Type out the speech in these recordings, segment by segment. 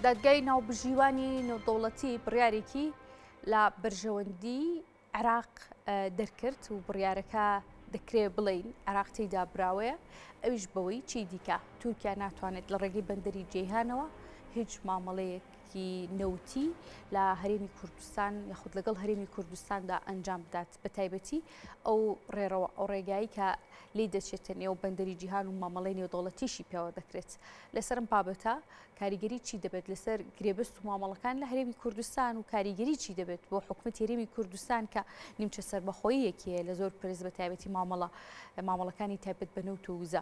دادگای ناوبژیوانی نێودەوڵەتی بڕیارێکی لە بەرژەوەندی عێراق دەرکرد و بڕیارەکە دەکرێ بڵێین عێراق تێیدا براوەیە، ئەویش بەوەی چی دیکە تورکیا ناتوانێت لە ڕێگەی بەندەری جەیهانەوە هیچ مامەڵەیەکی نەوتی لە هەرێمی کوردستان یاخود لەگەڵ هەرێمی کوردستاندا ئەنجام بدات بە تایبەتی ئەو ڕێڕەوە ئەو ڕێگایی کە لی دەچێتە نێو بەندەری جیهان و مامەڵەی نێودەوڵەتیشی پێوە دەکرێت لەسەر ئەم بابەتە کاریگەری چی دەبێت لەسەر گرێبەست و مامەڵەکان لە هەرێمی کوردستان و کاریگەری چی دەبێت بۆ حکومەتی هەرێمی کوردستان کە نیمچە سەربەخۆییەکی هەیە لە زۆر پرس بە تایبەتی مامەڵە مامەڵەکانی تایبەت بە نەوت و وزە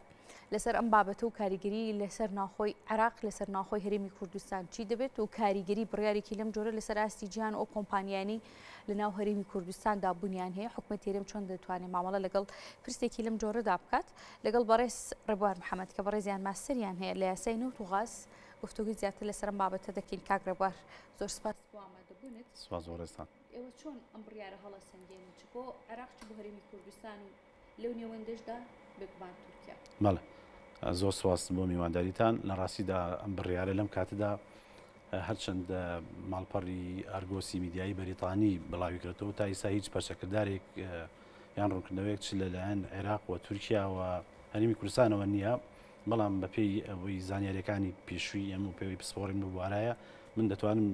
لەسەر ئەم بابەتە و کاریگەری لەسەر ناوخۆی عێراق لەسەر ناوخۆی هەرێمی کوردستان چی دەبێت و کاریگەری بڕیارێکی لەم جۆرە لەسەر ئاستی جیهان و ئەو کۆمپانیانی لە ناو هەرێمی کوردستاندا بوونیان هەیە حکومەتی هەرێم چۆن دەتوانێت مامەڵە لەگەڵ پرسێکی لەم جۆرەدا بکات لەگەڵ بەڕێز ڕێبوار محەمەد کە بەڕێزیان ماستەریان هەیە لە یاسای نەوت و غاز گفتوگوی زیاتر لەسەر ئەم بابەتە دەکەین. کاک ڕێبوار زۆر سپاس بۆ ئامادەبوونت. سپاس بۆ ڕێزتان. ئێوە چۆن ئەم بڕیارە هەڵەسەنگێنن چ بۆ عێراق چ بۆ هەرێمی کوردستان و لەو نێوەندەشدا بێگومان تورکیا؟ بەڵێ زۆر سپاس بۆ میوانداریتان. لە ڕاستیدا ئەم بڕیارە لەم کاتەدا هەرچەند ماڵپەڕی ئارگۆسی میدیایی بەریتانی بڵاوی کردەوە تا ئیستا هیچ پەرچەکردارێک یان ڕوونکردنەوەیەک چ لەلایەن عێراق و تورکیا و هەرێمی کوردستانەوە نییە، بەڵام بەپێی ئەوەی زانیاریەکانی پێشووی ئێمە و پێوەی پسپۆڕیم ببوارایە من دەتوانم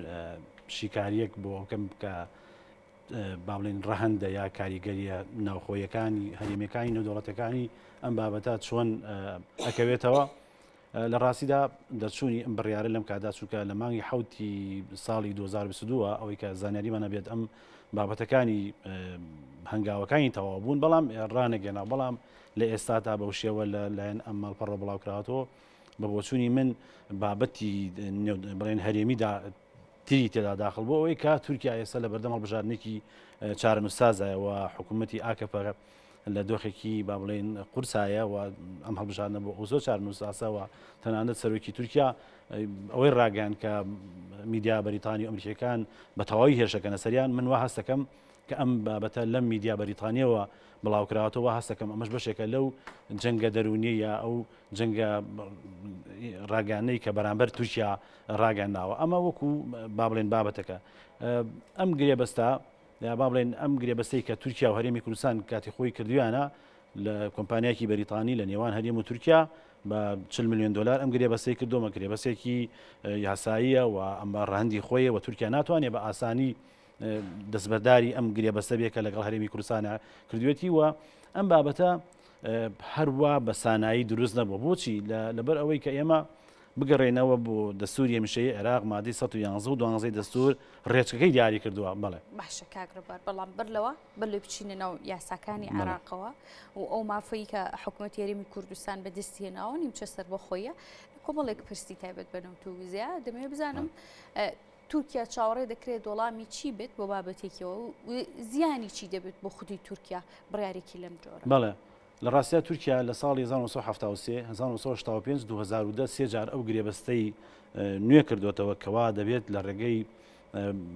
شیکاریەک بۆ ئەوکەم کە با بڵێن ڕەهەندە یا کاریگەریە ناوخۆیەکانی هەرێمیەکانی نێودەوڵەتەکانی ئەم بابەتە چۆن ئەکەوێتەوە. لە ڕاستیدا دەرچوونی ئەم بڕیارە لەم کاتدا چونکە لە مانگی حوتی ساڵی 2022 ئەوەی کە زانیاریمان هەبێت ئەم بابەتەکانی هەنگاوەکانی تەواو بوون بەڵام ڕانەگەنا بەڵام لە ئێستادا بەو شێوە لە لایەن ئەم ماڵپەڕە بڵاوکراوەتەوە بە بۆچوونی من بابەتی بڵێن هەرێمیدا تری تێدا داخل بۆ ئەوەی کە تورکیا ئێستا لە بەردەم هەڵبژاردنێکی چارەنووسسازایە و حکوومەتی ئاکەپە لە دۆخێکی با بڵێین قورسایە و ئەم هەڵبژاردنە بۆ ئەو زۆر چارەنووسسازە و تەنانەت سەرۆکی تورکیا ئەوەی ڕاگەیان کە میدیا بەریتانی و ئەمریکیەکان بە تەواوی هێرشەکەنە سەریان من وا هەستەکەم کە ئەم بابەتە لەم میدیا بەریتانیەوە بڵاوکراوەتەوە هەستەکەم ئەمەش بەشێکە لەو جەنگە دەروونیە یا ئەو جەنگە ڕاگەیاندنەی کە بەرامبەر تورکیا ڕاگەیانداوە ئەمە وەکو با بڵێن بابەتەکە ئەم گرێبەستە یا با بڵێن ئەم گرێبەستەی کە تورکیا و هەرێمی کوردستان کاتی خۆی کردویانە لە کۆمپانیایکی بەریتانی لە نێوان هەرێم و تورکیا بە 40 میلیۆن دلار ئەم گرێبەستەی کردومە گرێبەستێکی یاساییە و ئەمە ڕەهەندی خۆیە و تورکیا ناتوانێت بە ئاسانی دەستبەرداری ئەم گرێبەستە بێ کە لەگەڵ هەرێمی کوردستانە کردوێتی و ئەم بابەتە هەروا بە سانایی دروست نەبووە بۆچی لەبەر ئەوەی کە ئێمە بگەڕێنەوە بۆ دەستوری هەمیشەیی عێراق مادەی 111 و 12 دەستور ڕێچکەکەی دیاری کردووە بەڵێ. باشە کاک ڕێبوار بەڵام بەر لەوە بەر لەوەی بچینە ناو یاساکانی عێراقەوە و ئەو مافەی کە حکوومەتی هەرێمی کوردستان بەدەستی هێناوە نیمچە سەربەخۆیە کۆمەڵێک پرسی تایبەت بە نەوت و وزەیە دەمەوێت بزانم تورکیا چاوەڕێ دەکرێت وەڵامی چی بێت بۆ بابەتێکیەوە و زیانی چی دەبێت بۆ خودی تورکیا بڕیارێکی لەم جۆرە؟ بەڵێ لە ڕاستیا تورکیا لە ساڵی 1973، 1985، 2010 سێ جار ئەو گرێبەستەی نوێ کردوێتەوە کەوا دەبێت لە ڕێگەی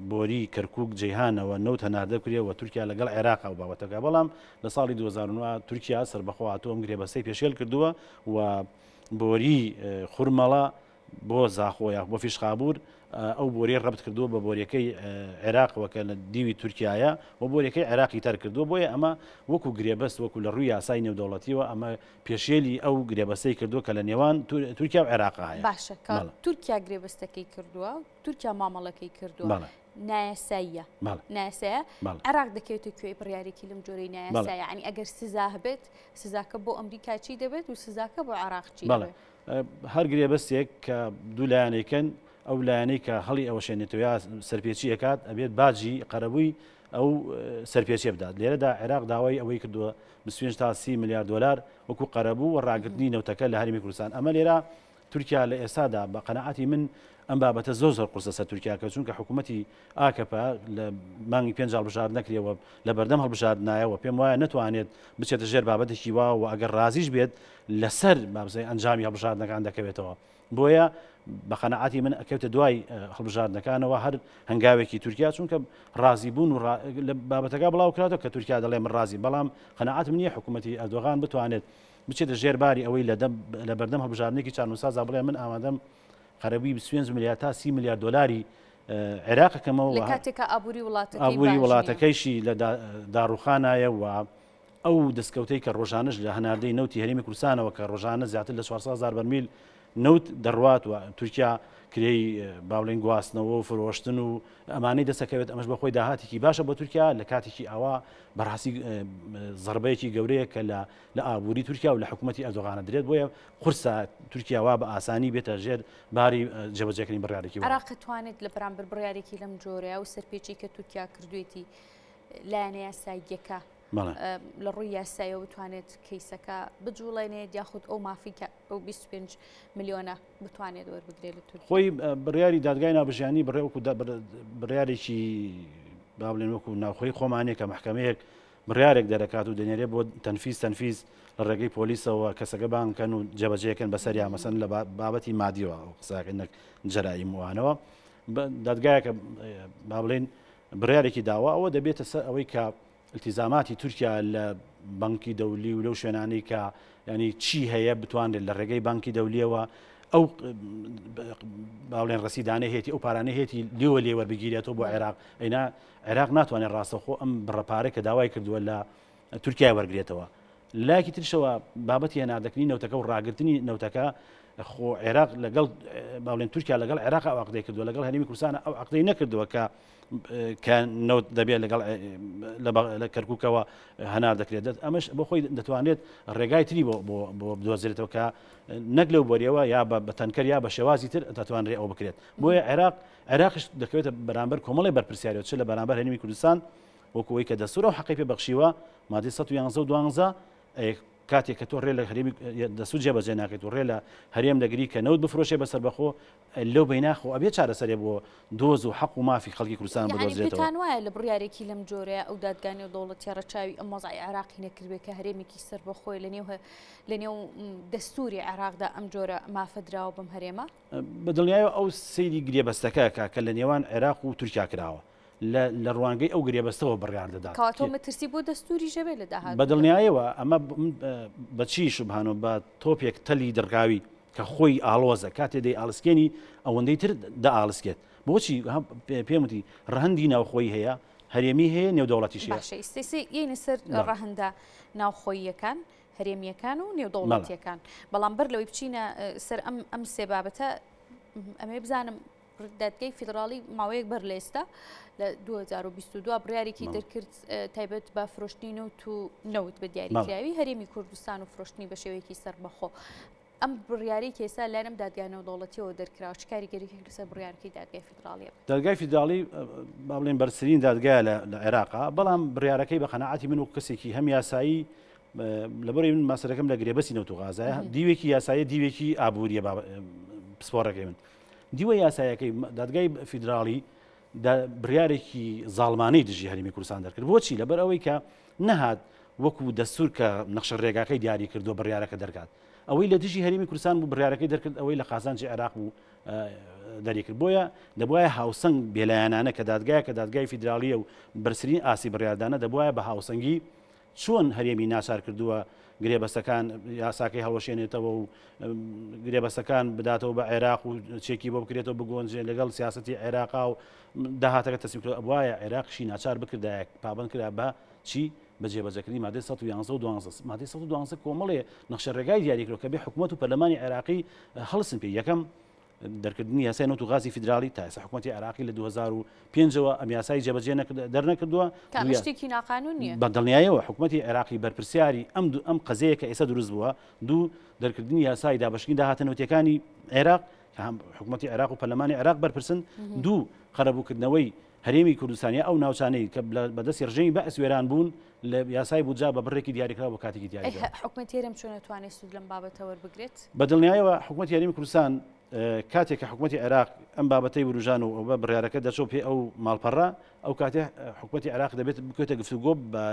بۆری کەرکک جیهانەوە نەوت هەناردە کرێ و تورکیا لەگەڵ عێراق و بابەتەکە بەڵام لە ساڵی 2009 تورکیا سربەخۆ هاتووە ئەم گرێبەستەی پێشێل کردووە و بۆری خورمەڵە بۆ زاخۆ یاخ بۆ فیشخابوور ئەو بۆریە ڕەبت کردووە بە بۆریەکەی عێراقەوە کە لە دیوی تورکایە و بۆریەکەی عێراقی تەر کردووە بۆیە ئەمە وەکو گرێبەست وەکو لە ڕووی یاسای نێودەوڵەتیەوە ئەمە پێشێلی ئەو گرێبەستەی کردووە کە لە نێوان تورکیا و عێراق هەیە. باشە کە تورکیا گرێبەستەکەی کردووە تورکیا مامەڵەکەی کردووە نایاساییە نایاسایە عێراق دەکەوێتە کوێی بڕیارێکی لەم جۆرەی نایاسایە یعنی ئەگەر سزا هەبێت سزاکە بۆ ئەمریکا چی دەبێت و سزاکە بۆ عێراق چی دەبێت؟ هەر گرێبەستێک کە دوو لایەنەیکەن ئەو لایەنەی کە هەڵی ئەوەشێنێتەوە یا سەرپێچی ئەکات ئەبێت باجی قەرەبووی ئەو سەرپێچیە بدات لێرەدا عێراق داوای ئەوەی کردووە 25 تا 30 ملیار دلار وەکو قەرەبوو و ڕاگرتنی نەوتەکە لە هەرێمی کوردستان ئەمە لێرە تورکیا لە ئێستادا بە قەناعەتی من ئەم بابەتە زۆر زۆر قورسە سەر تورکیا کە چونکە حکوومەتی ئاکەپە لە مانگی پێنج هەڵبژارد نەکرێەوە لە بەردەم هەڵبژاردنایەوە پێم وایە نەتوانێت بچێتە ژێر بابەتێکی وا و ئەگەر ڕازیش بێت لەسەر بابزای ئەنجامی هەڵبژاردنەکان دەکەوێتەوە بۆیە بە قەنەعاتی من ئەکەوتە دوای هەڵبژاردنەکانەوە هەر هەنگاوێکی تورکیا چونکە ڕازی بوون و لە بابەتەکە بڵاو کراتەوە کە تورکیا دەڵێ من ڕازی بەڵام قەنەعاتم نییە حکوومەتی ئەردۆغان بتوانێت بچێتە ژێر باری ئەوەی لە بەردەم هەڵبژاردنێکی چارنووسازا بڵێ من ئامادەم قەرەبووی 25 ملیار تا 30 ملیار دۆلاری عێراق کەمەوە لە کاتێکا ئابووری وڵاتەکەی ئابووری وڵاتەکەیشی لە داڕوخانایە و ئەو دەستکەوتەی کە ڕۆژانەش لە هەناردەی نەوتی هەرێمی کوردستانەوە کە ڕۆژانە زیاتر لە 400 هزار بەرمیل نەوت دەڕوات و تورکیا کرێی با بڵێین گواستنەوە و فرۆشتن و ئەمانەی دەسەکەوێت ئەمەش بە خۆی داهاتێکی باشە بۆ تورکیا لە کاتێکی ئاوا بەڕاستی زەربەیەکی گەورەیە کە لە لە ئابووری تورکیا و لە حکوومەتی ئەردۆغانە درێت بۆیە قورسە تورکیا وا بە ئاسانی بێتە ژێر باری جێبەجێکردنی بڕیارێکی وا. عێراق توانێت لە بەرامبەر بڕیارێکی لەم جۆرەیە و سەرپێچی کە تورکیا کردوێتی لایەنە یاساییەکە لە ڕووی یاسایەوە بتوانێت کەیسەکە بجوڵێنێت یاخود ئەو مافی کە ئەو 25 ملیۆنە بتوانێت وەربگرێت لە تورکیا. خۆی بڕیاری دادگای ناوبژیانی بڕێ وەکو بڕیارێکی با بڵێن وەکو ناوخۆی خۆمانەیە کە مەحکەمەیەک بڕیارێک دەرەکات و دەنێرێ بۆ تەنفیز تەنفیز لە ڕێگەی پۆلیسەوە کەسەکە بانکەن و جێبەجێکەن بەسەریا مەسەن لە بابەتی مادیەوە ئەو قساکە نەک جەرائیم وانەوە دادگایەکە با بڵێن بڕیارێکی داوە ئەوە دەبێتە سەر ئەوەی کە التیزاماتی تورکیا لە بانکی دەولی و لەو شوێنانەی کە ینی چی هەیە بتوانرێت لە ڕێگەی بانکی دەولیەوە ئەو باڵێن ڕسیدانە هێتی ئەو پارانە هێتی لێوە لێ وەربگیرێتەوە بۆ عێراق ئەینا عێراق ناتوانێت ڕاستەخۆ ئەم بڕە پارە کە داوای کردووە لە تورکیا وەرگێتەوە لایەکی ترشەوە بابەتی هەناردەکردنی نەوتەکە و ڕاگرتنی نەوتەکە خۆ عێراق لەگەڵ باڵێن تورکیا لەگەڵ عێراق ئەو عقدەی کردووە لەگەڵ هەرێمی کوردستان ئەو عقدەی نەکردووە کە کە نەوت دەبێت لەگەڵ لە کەرکووکەوە هەنار دەکرێت ئەمەش بۆ خۆی دەتوانێت ڕێگای تری بۆ بۆ بدۆزرێتەوە کە نەک لەو بۆریەوە یا بە تەنکەر یا بە شێوازی تر دەتوانرێت ئەو بکرێت بۆیە عێراق عێراقش دەکەوێتە بەرامبەر کۆمەڵی بەرپرسیارەوە چ لە بەرامبەر هەرێمی کوردستان وەکو ئەوەی کە دەستوور ئەو حەقەی پێ بەخشیوە، مادەی 111 و 12، کاتێک کە تۆ ڕێ لە هەرێمی دەستوور جێبەجێ ناکەیت و ڕێ لە هەرێم دەگری کە نەوت بفرۆشێ بە سەربەخۆ، لەو بەینا خۆ ئەبێ چارەسەرێ بۆ دۆز و حەق و مافی خەڵکی کوردستان یەعنی بدۆزرێتەوە. پێتان وایە لە بڕیارێکی لەم جۆرەیا ئەو دادگا نێودەوڵەتیە ڕەچاوی ئەم وەزعی عێراقی نەکردبێ کە هەرێمێکی سەربەخۆیە لە نێو لە نێو دەستووری عێراقدا ئەم جۆرە مافە دراوە بەم هەرێمە؟ بە دڵنیایەوە ئەو سەیری گرێبەستەکە ئەکا کە لە نێوان عێراق و تورکیا کراوە. لە لە ڕوانگەی ئەو گرێبەستەوە بڕیار دەدات. کەواتە مەترسی بۆ دەستووریش هەبێت لە داهاتوودا. بە دڵنیایەوە ئەمە بە چی شوبهانۆ بە تۆپێک تەلی دڕکاوی کە خۆی ئاڵۆزە کاتێ دەیئاڵسکێنی ئەوەندەی تر دەئاڵسکێت. بۆچی پێم وتی ڕەهەندی ناوخۆیی هەیە، هەرێمی هەیە، نێودەوڵەتیش هەیە. باشە ئیستا ئیستا یەینە سەر ڕەهەندە ناوخۆییەکان، هەرێمییەکان و نێودەوڵەتییەکان. بەڵام بەر لەوەی بچینە سەر ئەم ئەم سێ بابەتە ئەمەوێ بزانم دادگای فیدراڵی ماوەیەک بەر لە ئێستا لە 2022 بڕیارێکی دەرکرد تایبەت بە فرۆشتنی نەوت و نەوت بە دیاریکراوی هەرێمی کوردستان و فرۆشتنی بە شێوەیەکی سەربەخۆ. ئەم بڕیاری کە ئێستا لایەن ئەم دادگا نێودەوڵەتیەوە دەرکراوە چ کاریگەریی لەسەر بڕیارەکەی دادگای فیدراڵی هەبێت؟ دادگای فیدراڵی با بڵێین بەرزترین دادگایە لە عێراقا، بەڵام بڕیارەکەی بە قەناعەتی من وەکو کەسێکی هەم یاسایی لەبەرەی من ماسەرەکەم لە گرێبەستی نەوت و غازایە دیوێکی یاسایی دیوێکی ئابووریە پسپۆڕەکەی من دیوە یاسایەکەی دادگای فیدراڵی بڕیارێکی زاڵمانەی دژی هەرێمی کوردستان دەرکرد بۆچی لەبەر ئەوەی کە نەهات وەکو دەستور کە نەخشە ڕێگاکەی دیاری کردووە بڕیارەکە دەرکات ئەوەی لە دژی هەرێمی کوردستان بوو بڕیارەکەی دەرکرد ئەوەی لە قازانجی عێراق بوو دەری کرد بۆیە دەبواە هاوسەنگ بێلایەنانە کە دادگایە کە دادگای فیدراالیە و بەرزترین ئاستی بڕیاردانە دەبواە بە هاوسەنگی چۆن هەرێمی ناچار کردووە گرێبەستەکان یاساکەی هەڵوەشێنێتەوە و گرێبەستەکان بداتەوە بە عێراق و چێکی بۆ بکرێتەوە بگۆنجێ لەگەڵ سیاستی عێراقا و داهاتەکە تەسلیم کرد ئەبوایە عێراقشی ناچار بکردایە پابند کرا بە چی بە جێبەجێکردنی مادەی 111 و 12 مادەی 112 کۆمەڵێ نەخشە ڕێگای دیاری کردووە کە بێ حکوومەت و پەرلەمانی عێراقی هەڵسن پێی یەکەم دەرکردنی یاسای نەوت و غازی فیدراڵی تا ئێستا حکوومەتی عێراقی لە 2005ەوە ئەم یاسای جێبەجێ دەرنەکردووە کە ئەمە شتێکی ناقانوونییە. بە دڵنیایەوە حکوومەتی عێراقی بەرپرسیاری ئەم دوو ئەم قەزەیە کە ئێستا دروست بووە دوو دەرکردنی یاسای دابەشکردنی داهاتە نەوتییەکانی عێراق کە هەم حکوومەتی عێراق و پەرلەمانی عێراق بەرپرسن دوو قەرەبووکردنەوەی هەرێمی کوردستان یا ئەو ناوچانەی کە بەدەستی ڕژێمی بەعس وێران بوون لە یاسای بودجە بە بڕێکی دیاریکراو بۆ کاتێکی دیاریکراو. حکومەتی هەرێم چۆن ئەتوانێت سوود لەم بابەتە وەربگرێت؟ بە دڵنیایەوە حکومەتی هەرێمی کوردستان کاتێک کە حکومەتی عێراق ئەم بابەتەی وروژان و بە بڕیارەکە دەچۆ پێ ئەو ماڵپەڕە ئەو کاتێ حکومەتی عێراق دەبێت بکەوێتە گفتوگۆ بە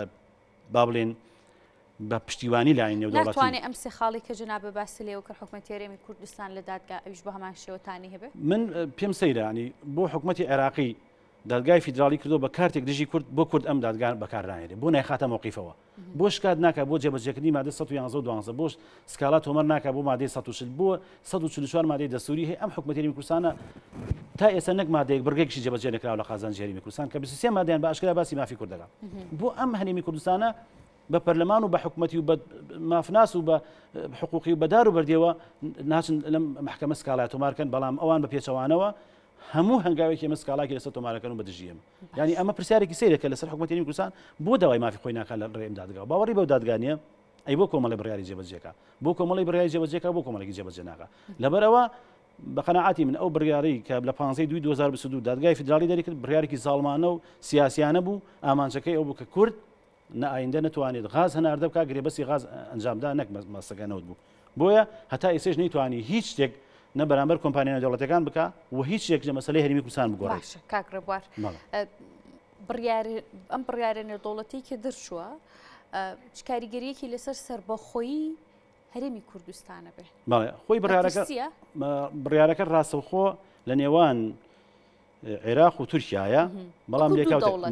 با بڵێن بە پشتیوانی لایەنی نێودەوڵەتی. ناتوانێ ئەم سێ خاڵی کە جەنابت باست لێوە کرد حکومەتی هەرێمی کوردستان لە دادگا ئەویش بە هەمان شێوە تانی هەبێ؟ من پێم سەیرە ینی بۆ حکومەتی عێراقی دادگای فیدراڵی کردووە بە کارتێک دژی کورد، بۆ کورد ئەم دادگا بەکار ناهێنێ؟ بۆ نایخاتە مەوقیفەوە؟ بۆ شکات ناکا بۆ جێبەجێکردنی مادەی 111 و 12؟ بۆ سکاڵا تۆمار ناکا بۆ مادەی 140؟ بۆ 144 مادەی دەستووری هەیە؟ ئەم حکومەتی هەرێمی کوردستانە تا ئێستا نەک مادەیەک بڕگەیەکیشی جێبەجێ نەکراوە لە قازانجی هەرێمی کوردستان کە 23 مادەیان بە ئاشکرا باسی مافی کورد دەکا. بۆ ئەم هەرێمی کوردستانە بە پەرلەمان و بە حکومەتی و بە مافناس و بە حقوقی و بە دار و بەردیەوە ناچن لەم مەحکەمە سکاڵای تۆمار کەن، بەڵام ئەوان بە پێچەوانەوە هەموو هەنگاوێکی ئێمە سکاڵاکی لەسەر تۆمارەکەن و بە دژی ئێمە. یعنی ئەمە پرسیارێکی سەیرە کە لەسەر حکومەتی هەرێمی کوردستان بۆ داوای مافی خۆی ناکات لە ڕێی ئەم دادگاوە؟ باوەڕی بەو دادگا نییە؟ ئەی بۆ کۆمەڵی بڕیاری جێبەجێکا؟ بۆ کۆمەڵی بڕیاری جێبەجێکا بۆ کۆمەڵێکی جێبەجێ ناکا؟ لەبەرئەوە بە قەناعەتی من ئەو بڕیارەی کە لە 15 دوی 2022 دادگای فیدراڵی دەریکرد بڕیارێکی زاڵمانە و سیاسیانە بوو، ئامانجەکەی ئەو بوو کە کورد نە ئایندە نەتوانێت غاز هەناردە بکات، گرێبەستی غاز ئەنجامدا نەک مەسەکە نەوت بوو. بۆیە هەتا ئێستەش نەیتوانی هیچ شتێک نە بەرامبەر کۆمپانیا نێودەوڵەتیەکان بکا و هیچ شتێک لە مەسەلەی هەرێمی کوردستان بگۆڕێت. باشە کاک ڕێبوار، بڕیار ئەم بڕیارە نێودەوڵەتی کە دەرچووە چ کاریگەریەکی لەسەر سەربەخۆیی هەرێمی کوردستانە بێ؟ بەڵێ خۆی بڕیارەکە بڕیارەکە ڕاستەوخۆ لە نێوان عێراق و تورکیایە، بەڵام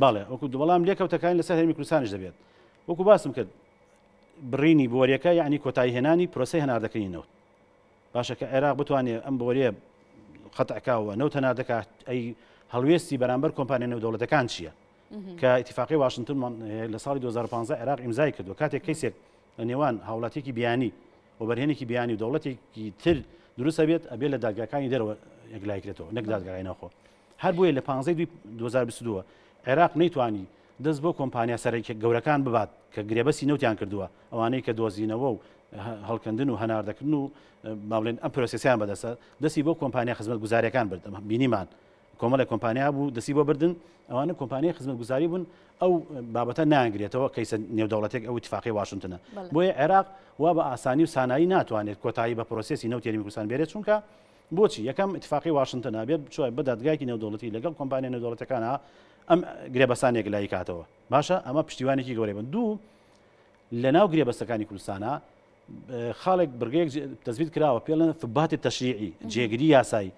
بەڵێ وەکو بەڵام لێکەوتەکانی لەسەر هەرێمی کوردستانیش دەبێت. وەکو باسم کرد بڕینی بۆریەکە یعنی کۆتایی هێنانی پرۆسەی هەناردەکردنی نەوت. باشە کە عێراق بتوانێت ئەم بۆریە قەتعکاوە نەوت هەناردەکات، ئەی هەڵوێستی بەرامبەر کۆمپانیا نێودەوڵەتەکان چییە؟ کە ئیتیفاقی واشنتن لە ساڵی 2015 عێراق ئیمزای کردووە کاتێک کەیسێک لە نێوان هاوڵاتیەکی بیانی وەبەرهێنێکی بیانی و دەوڵەتێکی تر دروست ئەبێت، ئەبێت لە دادگاکانی دەرەوە یەکلایی کرێتەوە نەک دادگاکانی ناوخۆ. هەر بۆیە لە پانزەی دووی 2022 عێراق نەیتوانی دەست بۆ کۆمپانیا سەرەکیە گەورەکان ببات کە گرێبەستی نەوتیان کردووە، ئەوانەی کە دۆزینەوە و هەڵکەندن و هەناردەکردن و با بڵێن ئەم پرۆسێسیان بەدەستە، دەستی بۆ کۆمپانیا خزمەتگوزاریەکان برد. بینیمان کۆمەڵێک کۆمپانیا بوو دەستی بۆ بردن، ئەوانە کۆمپانیای خزمەتگوزاری بوون، ئەو بابەتە نایانگرێتەوە کەیسە نێودەوڵەتێک ئەو اتفاقی واشنتنە. بۆیە عێراق وا بە ئاسانی و سانایی ناتوانێت کۆتایی بە پرۆسێسی نەوتی هەرێمی کوردستان بێنێت، چونکە بۆچی یەکەم اتفاقی واشنتن ئەبێت بچوە بە دادگایەکی نێودەوڵەتی لەگەڵ کۆمپانیا نێودەوڵەتەکانە ئەم گرێبەستانە یەکلایی کاتەوە. باشە ئەمە پشتیوانێکی گەورەی بن. دوو لەناو گرێبەستەکانی کوردستانە خاڵێک بڕگەیەک تەزبیت کراوە پێڵێن ثبات تەشریعی جێگری یاسایی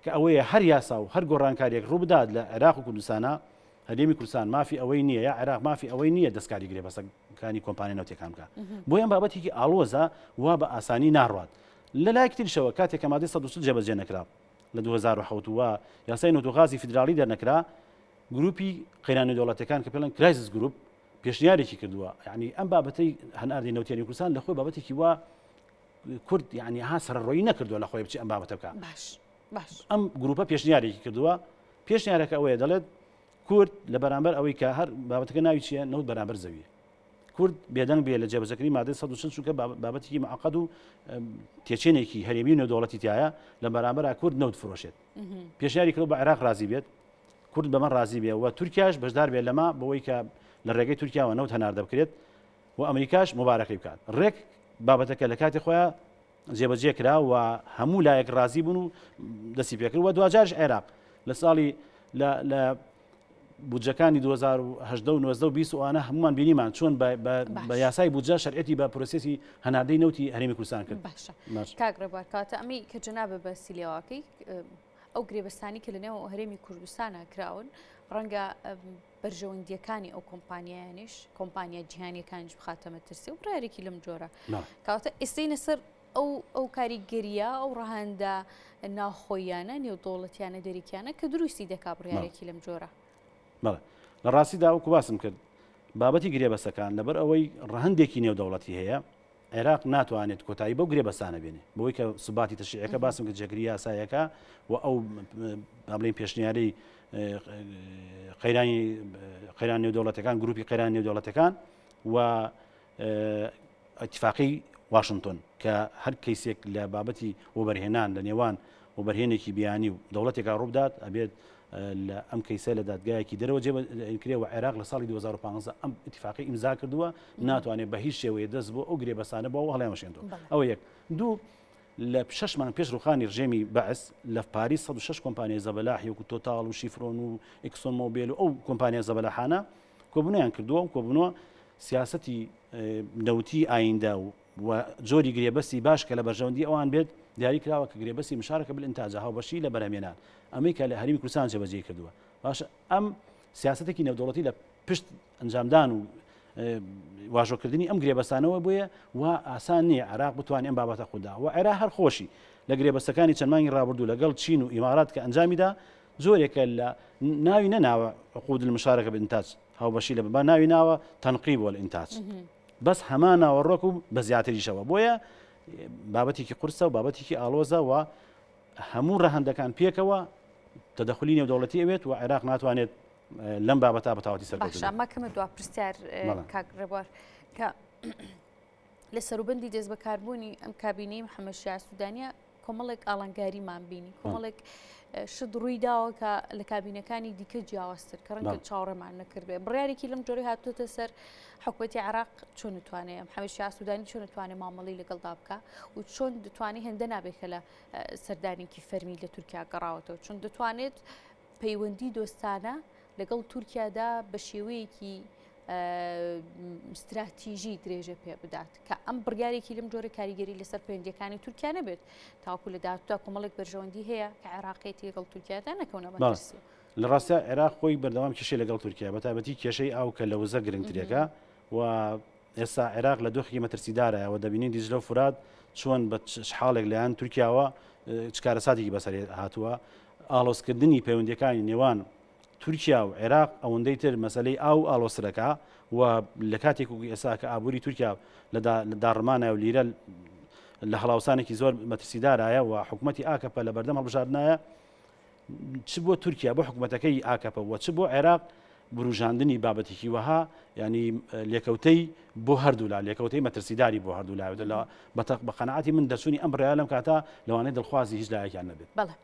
کە ئەوەیە هەر یاسا و هەر گۆڕانکارییەک ڕووبدات لە عێراق و کوردستانا، هەرێمی کوردستان مافی ئەوەی نییە یا عێراق مافی ئەوەی نییە دەستکاری گرێبەستەکانی کۆمپانیا نەوتییەکان بکات. بۆیە ئەم بابەتێکی ئاڵۆزە وا بە ئاسانی ناڕوات. لە لایەکی تریشەوە کاتێک کە مادەی 140 جێبەجێ نەکرا لە 2007 و یاسای نەوت و غازی فیدراڵی دەرنەکرا، گروپی قەیران نێودەوڵەتییەکان کە پێڵێن crisis group پێشنیارێکی کردووە، یانی ئەم بابەتەی هەناردەی نەوتی هەرێمی کوردستان لە خۆی بابەتێکی وا کورد یعنی ها سەرڕۆیی نەکردووە لە خۆی بچی ئەم بابەتە بکە باش باش ئەم گروپە پێشنیارێکی کردووە پێشنیارەکە ئەوەیە دەڵێت کورد لە بەرامبەر ئەوەی کە هەر بابەتەکە ناوی چییە نەوت بەرامبەر زەویە کورد بێدەنگ بێ لە جێبەجەکردنی مادەی 140 چونکە بابەتێکی معقد و تێچێنێکی هەرێمی و نێودەوڵەتی تایە لە بەرامبەر کورد نەوت فرۆشێت پێشنیاری کردو بە عێراق رازی بێت کورد بەمە رازی بێ و تورکیاش بەشدار بێت لەمە بەوەی کە لە ڕێگەی تورکیاوە نەوت هەناردە بکرێت و ئەمریکاش موبارەکەی بکات. ڕێک بابەتەکە لە کاتی خۆیا جێبەجێ کرا و هەموو لایەک ڕازی بوون و دەستی پێکرد و دواجارش عێراق لە ساڵی لە بودجەکانی 2018 و 19 و 20 ئەوانە هەمومان بینیمان چۆن بە یاسای بودجە شەرعەتی بە پرۆسێسی هەناردەی نەوتی هەرێمی کوردستان کرد. باشە کاک ڕێبوار کاتە ئەمەی کە جەنابە باسی لێواکەی ئەو گرێبەستانی کە لە نێو هەرێمی کوردستانە کراون ڕەنگە بەرژەوەندییەکانی ئەو کۆمپانیایانیش کۆمپانیا جیهانیەکانیش بخاتە مەترسی و بڕیارێکی لەم جۆرە کەواتە ئێستەینە سەر ئەو ئەو کاریگەریە ئەو ڕەهەندە ناوخۆیانە نێودەوڵەتیانە دەریکیانە کە دروستی دەکا بڕیارێکی لەم جۆرە. بەڵێ لە ڕاستیدا وەکو باسم کرد بابەتی گرێبەستەکان لەبەر ئەوەی ڕەهەندێکی نێودەوڵەتی هەیە عێراق ناتوانێت کۆتایی بەو گرێبەستانە بێنێ بەوەی کە سوباتی تەشریعەکە باسم کرد جێگری یاسایەکە و ئەو با بڵێین پێشنیارەی قەیرانی قەیران نێودەوڵەتەکان گروپی قەیران نێودەوڵەتەکان و ئیتفاقی واشنتۆن کە هەر کەیسێک لە بابەتی وەبەرهێنان لە نێوان وەبەرهێنێکی بیانی و دەوڵەتێکا ڕووبدات ئەبێت لە ئەم کەیسە لە دادگایەکی دەرەوە جێبەجێ و عێراق لە ساڵی 2015 ئەم ئیتفاقی ئیمزا کردووە ناتوانێت بە هیچ شێوەیە دەست بۆ ئەو گرێبەستانە بۆ هەڵیانوەشێنێتەوە ئەوە یەک دوو لە شەش مانگ پێش ڕوخانی ڕژێمی بەعس لە پاریس 106 کۆمپانیای زەبەلاحی وەکو تۆتاڵ و شیفرۆن و ئیکسۆن مۆبیل و ئەو کۆمپانیا زەبەلاحانە کۆبوونیان کردووە و کۆبوونەوە سیاسەتی نەوتی ئایندە و جۆری گرێبەستی باش کە لە بەرژەوەندی ئەوان بێت. دیاری کراوە کە گرێبەستی مشارکە بالانتاج هاوبەشی لە بەرهەمێنان ئەمەی کە لە هەرێمی کوردستان جێبەجێی کردووە باشە ئەم سیاسەتێکی نێودەوڵەتی لە پشت ئەنجامدان و واژۆکردنی ئەم گرێبەستانەوە بۆیە و ئاسان نییە عێراق بتوانێت ئەم بابەتە خوددا و عێراق هەر خۆشی لە گرێبەستەکانی چەند مانگی ڕابردوو لەگەڵ چین و ئیمارات کە ئەنجامیدا جۆرێکە لە ناوی نەناوە عقود المشارکە بالانتاج هاوبەشی لە بە ناوی ناوە تنقیب والانتاج بەس هەمان ناوەڕۆک و بە زیاتریشەوە بۆیە بابەتێکی قورسە و بابەتێکی ئاڵۆزە و هەموو ڕەهەندەکان پێکەوە تەدەخلی نێودەوڵەتی ئەوێت و عێراق ناتوانێت لەم بابەتە بە تەواوەتی سەرکەوتوو باشە مەکەمە دوا پرسیار کاک ڕێبوار کە لە سەروبەندی دەستبەکاربوونی ئەم کابینەی محەممەد شیاع سوودانیە کۆمەڵێک ئاڵنگاریمان بینی کۆمەڵێک شت ڕووی داوە کە لە کابینەکانی دیکە جیاوازتر کە ڕەنگە چاوەڕێمان نەکردبێ بڕیارێکی لەم جۆری هاتووەتە سەر حکوومەتی عراق چۆن دەتوانێت محەممەد شیاع سوودانی چۆن دەتوانێت مامەڵی لەگەڵدا بکە و چۆن دەتوانێت هێندە نابێت کە لە سەردانێکی فەرمی لە تورکیا گەڕاوەتەوە چۆن دەتوانێت پەیوەندی دۆستانە لەگەڵ تورکیادا بە شێوەیەکی ستراتیژی درێژە پێ بدات کە ئەم بڕیارێکی لەم جۆرە کاریگەری لەسەر پەیوەندیەکانی تورکیا نەبێت تاوەکو لە داهاتوودا کۆمەڵێک بەرژەوەندی هەیە کە عێراقێتی لەگەڵ تورکیادا نەکەونە مەترسی. لە ڕاستیا عێراق خۆی بەردەوام کێشەی لەگەڵ تورکیا بە تایبەتی کێشەی ئاو کە لە وزە گرنگترێکە و ئێستا عێراق لە دۆخێکی مەترسیدارایە و دەبینین دیجلە و فورات چۆن بە چ حاڵێک لایەن تورکیاوە چ کارەساتێکی بەسەر هاتووە ئاڵۆزکردنی پەیوەندیەکانی نێوان تورکیا و عێراق ئەوەندەی تر مەسلەی ئاو ئاڵۆزترەکە و لە کاتێک و ئێستا کە ئابووری تورکیا لە داڕمانە و لیرە لە هەڵاوسانێکی زۆر مەترسیدارایە و حکوومەتی ئاکەپە لە بەردەم هەڵبژاردنایە چ بۆ تورکیا بۆ حکوومەتەکەی ئاکەپە و چ بۆ عێراق بروژاندنی بابەتێکی وەها ینی لێکەوتەی بۆ هەردوولا لێکەوتەی مەترسیداری بۆ هەردوولا لە بە قەناعەتی من دەرچوونی ئەم بڕیارە لەم کاتە لەوانەیە دڵخوازی هیچ لایەکیان نەبێت. بەڵێ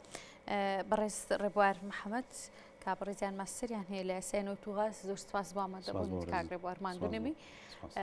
بەڕێز ڕێبوار محەمەد کە بەڕێزیان ماستەریان هەیە لە یاسای نەوت و غاز زۆر سپاس بۆ ئامادەبوونت کاک ڕێبوار ماندوو نەبی.